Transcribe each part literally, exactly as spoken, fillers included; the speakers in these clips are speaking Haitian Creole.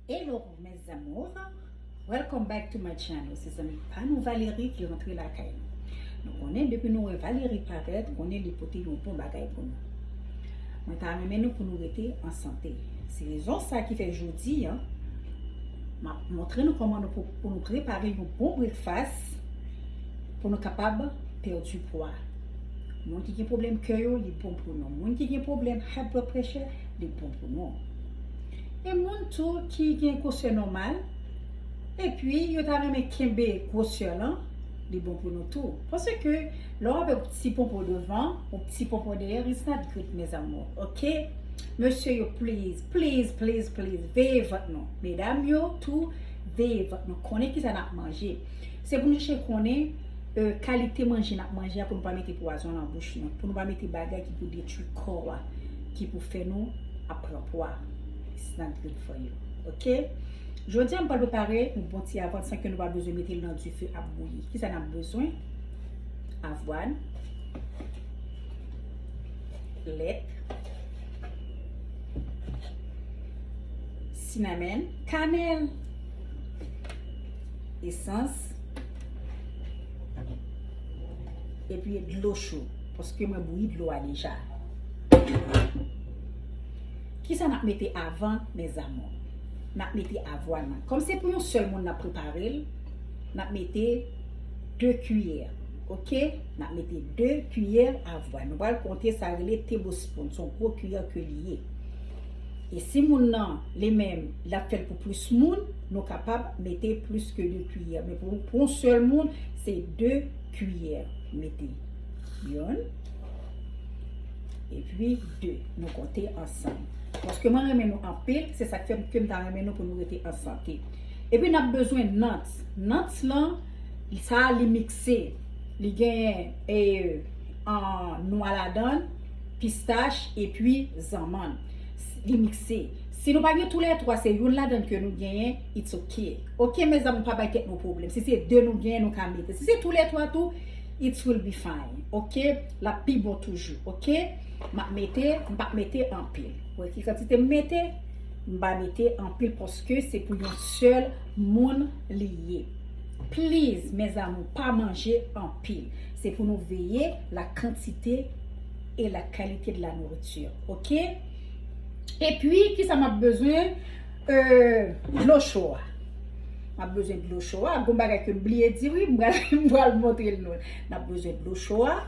Hello mes amours, welcome back to my channel. Se zanmi pa nou Valerie ki rantre lakay nou. Nou konnen depi nou wè Valerie parèt, konnen li pote yon bon bagay pou nou. Mwen ta renmen nou pou nou rete an sante. Se rezon sa ki fè jodi a, m ap montre nou kòman nou pou, pou nou prepare yon bon breakfast pou nou kapab pèdi pwa. Moun ki gen pwoblèm kè yo, li bon pou nou. Moun ki gen pwoblèm high blood pressure, li bon pou nou. E moun tou ki gen gwosè nòmal, epi yo ta renmen kenbe gwosè lan, li bon pou nou tou. Paske lè w avèk ti ponpon devan, ou ti ponpon dèyè, it's not good, mes amours, ok? Mesye yo, please, please, please, please, veye vant nou. Medam yo tou, veye vant nou. Konnen kisa n ap manje. Se pou nou chèche konnen, e, kalite manje n ap manje a pou nou pa mete pwazon nan bouch nou, pou nou pa mete bagay ki pou detwi kò a, ki pou fè nou ap pran pwa. It's not good for you. Ok? Jodi a, m pral prepare yon bon ti avwàn san ke nou pa bezwen mete l nan dife ap bouyi. Kisa n ap bezwen? Avwàn, lèt, cinnamon, kanèl, esans, epi dlo cho, paske mwen bouyi dlo a deja. Kisa n ap mete avan, mes amours? N ap mete avwàn nan. Kòm se pou yon sèl moun n ap prepare l, n ap mete de kiyè. Ok? N ap mete de kiyè avwàn. Nou pral konte sa rele tablespoon. Se yon gwo kiyè ke li ye. E si moun nan, li menm, l ap fè l pou plis moun, nou kapab mete plis ke de kiyè. Men pou, pou yon sèl moun, se de kiyè. Mete youn, epi de. Nou konte ansanm. Paske mwen renmen nou anpil, se sa k fè ke m ta renmen nou pou nou rete an sante. Epi n ap bezwen nant. Nant lan, sa a li mikse. Li genyen, e, an, nwa ladan l, pistach, epi zanmann. Li mikse. Si nou pa gen toulètwa, se youn ladan l ke nou genyen, it's ok. Ok, mes amours, pa bay tèt nou pwoblèm. Si se de nou genyen, nou ka mete. Si se toulètwa tou, it will be fine. Ok? L ap pi bon toujou. Ok? M ap mete, m p ap mete anpil. Ou wè ki kantite m mete? M pa mete anpil paske se pou yon sèl moun li ye. Please, mes amours, pa manje anpil. Se pou nou veye la quantité et la qualité de la nourriture. Ok? Epi, kisa m ap bezwen? E, dlo cho a. M ap bezwen dlo cho a. Gon bagay ke m bliye di, wi, m pral, m pral montre l nou. N ap bezwen dlo cho a.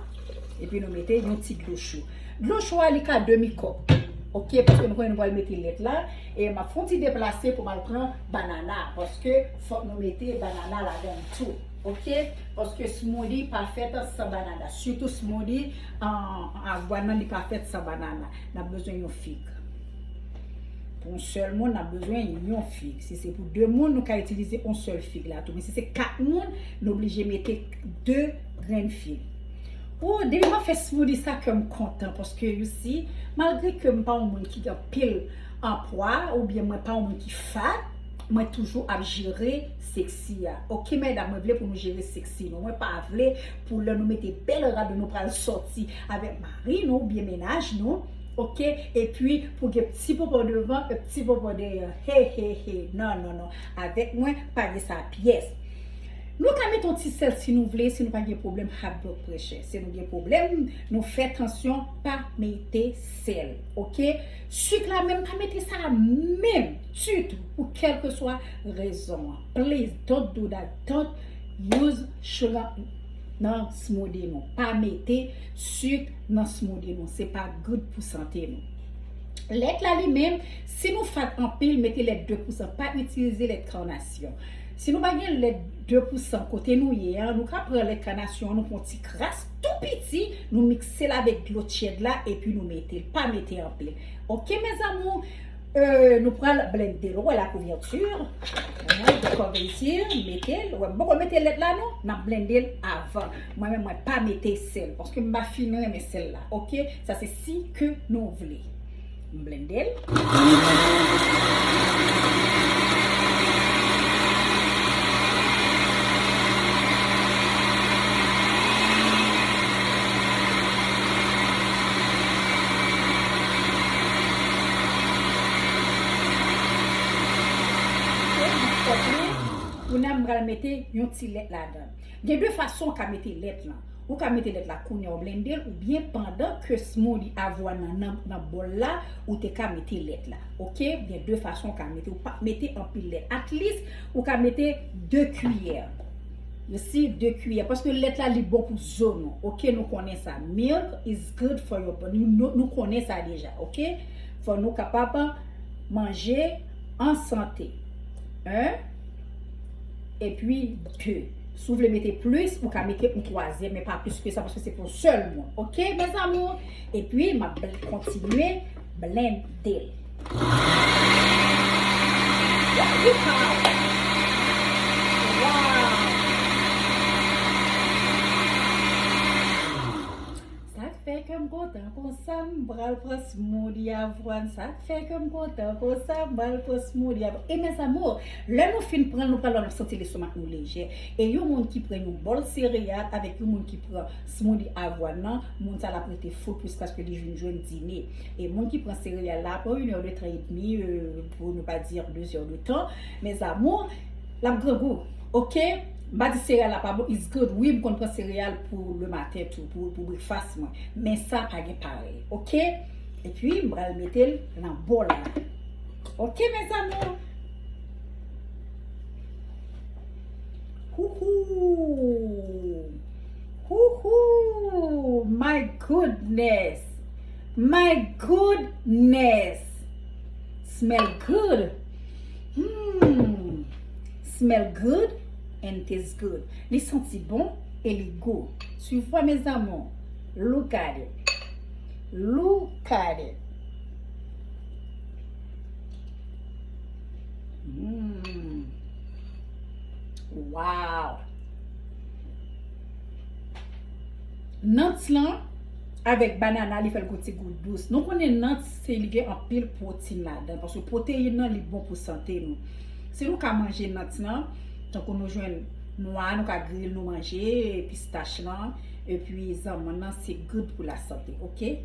Epi nou mete yon ti dlo cho. Dlo cho a, li ka demi kòp. Ok, paske nou konnen nou pral mete lèt la. E m ap fè yon ti deplase pou m al pran banana. Paske fòk nou mete banana ladan l tou. Ok? Paske smoothie pa fèt san banana. Sitou smoothie, an, avwàn nan, li pa fèt san banana. N ap bezwen yon fig. Pou yon sèl moun, n ap bezwen yon fig. Si se pou de moun, nou ka itilize yon sèl fig la tou. Men si se kat moun, nou oblije mete de grenn fig. O, depi m ap fè smoothie sa, kè m kontan. Paske, you see, malgre ke m pa yon moun ki gen anpil an pwa, oubyen mwen pa yon moun ki fat, mwen toujou ap jere seksi a. Ok, medam, mwen vle pou nou jere seksi nou. Mwen pa vle pou lè nou mete bèl rad nou, nou pral sòti avèk mari nou oubyen mennaj nou. Ok, epi pou gen ti popo devan, e ti popo dèyè. He, he, he. Non, non, non. Avèk mwen, pa gen sa pyès. Nou ka mete yon ti sèl si nou vle, si nou pa gen pwoblèm high blood pressure. Si nou gen pwoblèm, nou fè tansyon, pa mete sèl. Ok? Sik la menm, pa mete sa menm ditou pou kèlkeswa rezon an. Please, don't do that. Don't use sugar nan smoothie nou. Pa mete sik nan smoothie nou. Se pa good pou sante nou. Lèt la li menm, si nou fat anpil, mete lèt de pou san, pa itilize lèt kanasyon. Si nou pa gen lèt de pou san kote nou ye a, nou ka pran lèt kanasyon an, nou pran yon ti kras tou piti, nou mikse l avèk dlo tyèd la, epi nou mete l, pa mete anpil. Ok, mes amours, e, nou pral blende l. Ou wè la couverture, hein, the cover is here, mete l. Ou wè, m poko mete lèt la non, n ap blende l avan. Mwen menm, mwen pa mete sèl, paske m pa fin renmen sèl la. Ok, sa se si ke nou vle. M blende l. Kounye a m pral mete yon ti lèt ladan. Gen de fason w ka mete lèt lan. Ou ka mete lèt la kounye a w blende l, oubyen pandan ke smoothie avwàn nan nan, nan bòl la, ou te ka mete lèt la. Oke? Gen de fason w ka mete. Ou pa mete anpil lèt. At least, ou ka mete de kiyè. You see, de kiyè. Paske lèt la, li bon pou zo nou. Oke? Nou konnen sa. Milk is good for your body. Nou, nou, nou konnen sa deja. Oke? Fò nou kapab manje an sante. En. Epi de. Si w vle mete plis, ou ka mete yon twazyèm, men pa plis ke sa, paske se pou yon sèl moun. Oke, mes amours? Epi, m ap bl- kontinye blende l. Wow! Sa k fè kè m kontan konsa, m pral pran smoothie avwàn. Sa k fè kè m kontan konsa, m pral pran smoothie avwàn. E mes amours, lè nou fin pran l, nou pral wè n ap santi lestomak nou lejè. E yon moun ki pran yon bòl sereyal avèk yon moun ki pran smoothie avwàn nan, moun sa l ap rete full plis paske li vin jwenn dine. E moun ki pran sereyal la, pran une heure de temps et demie, euh, pour ne pas dire deux heures de temps, mes amours, l ap grangou. Oke? M pa di sereyal la pa bon, it's good. Wi, m konn pran sereyal pou le maten tou, pou, pou breakfast mwen. Men sa pa gen parèy. Oke? Epi, m pral mete l nan bòl la. Oke, mes amours? Houhou! Houhou! My goodness! My goodness! Smell good! Hmm! Smell good and taste good. Li santi bon e li gou. Tu vois, mes amours? Look at it. Look at it. Mm. Wow. Nuts lan avèk banana, li fè l gon ti gou dous. Nou konnen nuts, se li gen anpil pwoteyin ladan, paske pwoteyin nan, li bon pou sante nou. Si nou ka manje nuts lan, tankou nou jwenn nwa, nou ka griye l, nou manje, pistach lan, epi zanmann nan, se good pou la sante, oke?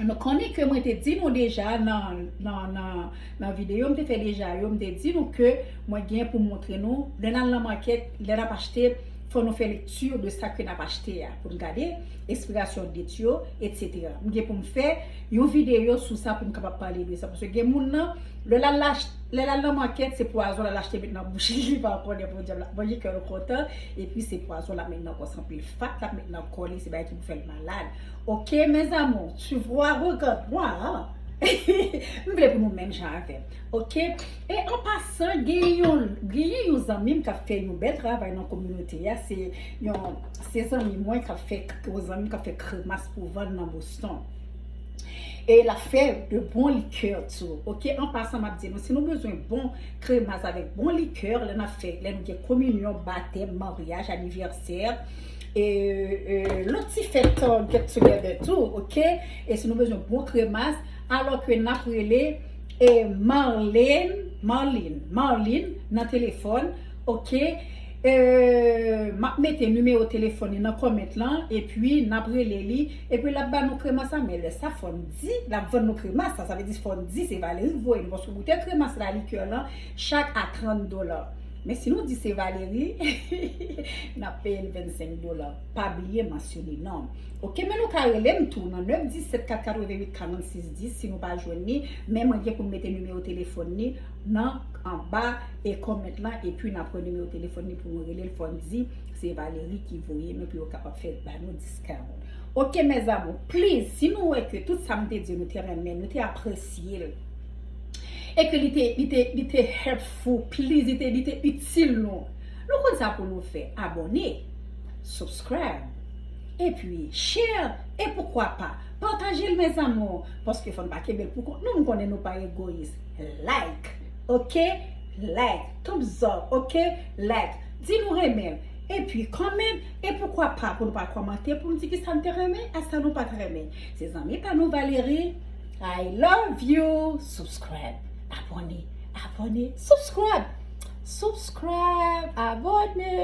Nou konnen ke mwen te di nou deja nan, nan, nan, nan videyo m te fè deja yo, m te di nou ke mwen gen pou m montre nou, lè n al nan makèt, lè n ap achte, fò nou fè lekti de sa ke n ap achte a, pou n gade ekspirasyon det yo, etsetera. M gen pou m fè yon videyo sou sa pou m kapab pale de sa, paske gen moun nan, lè l al ach- lè l al nan makèt, se pwazon l al achte met nan bouch li, li pa konnen podyab la. Bon, li kè l kontan, epi se pwazon l ap met nan kò, se anpil fat l ap met nan kò li, se bagay ki pou fè l malad. Oke, mes amours, tu vois, regarde-moi, hein? M vle pou nou menm jan avè m. Oke? E an pasan, gen yon, gen yon zanmi m k ap fè yon bèl travay nan kominote a. Se yon, se zanmi mwen k ap fè, yon zanmi k ap fè kremas pou vann nan Boston. E l ap fè de bon likè tou. Oke, an pasan, m ap di nou, si nou bezwen bon kremas avèk bon likè, lè n ap fè, lè nou gen kominyon, batèm, maryaj, anivèsè, e, e, lòt ti fèt, uh, get together tou, oke? E si nou bezwen bon kremas, alò ke n ap rele, e, Marlene, Marlene, Marlene nan telefòn, oke? E, m ap mete nimewo telefòn li nan comment lan, epi n ap rele li, epi l ap ba nou kremas la, men lè sa fò n di, l ap vann nou kremas la, sa vle di fò n di se Valerie ki voye nou, paske boutèy kremas la, likè lan, chak a trant dola. Men si nou di se Valerie, n ap peye l vennsenk dola. Pa bliye mansyone non m. Oke, men nou ka rele m tou nan nèf disèt kat katrevenwit karannsis dis si nou pa jwenn li, men mwen gen pou m mete nimewo telefòn li nan anba e comment lan, epi n ap pran nimewo telefòn li pou nou rele l, fò n di se Valerie ki voye nou, pou yo kapab fè ba nou discount. Oke, mes amours, please, si nou wè ke tout sa m te di nou te renmen, nou te apresye l, e ke li te, li te, li te helpful, please, li te, li te itil nou, nou konn sa pou nou fè, abòne, subscribe, epi share, e poukwa pa, pataje l, mes amours, paske fò n pa kenbe l pou kont nou, m konnen nou pa egoyis. Like, oke? Like, thumbs up, oke? Like, di nou renmen l. Epi, comment, e poukwa pa pou nou pa kòmante pou nou di kisa n te renmen, ak sa nou pa t renmen. Se zanmi pa nou Valerie. I love you. Subscribe. Abòne. Abòne. Subscribe. Subscribe. Abòne.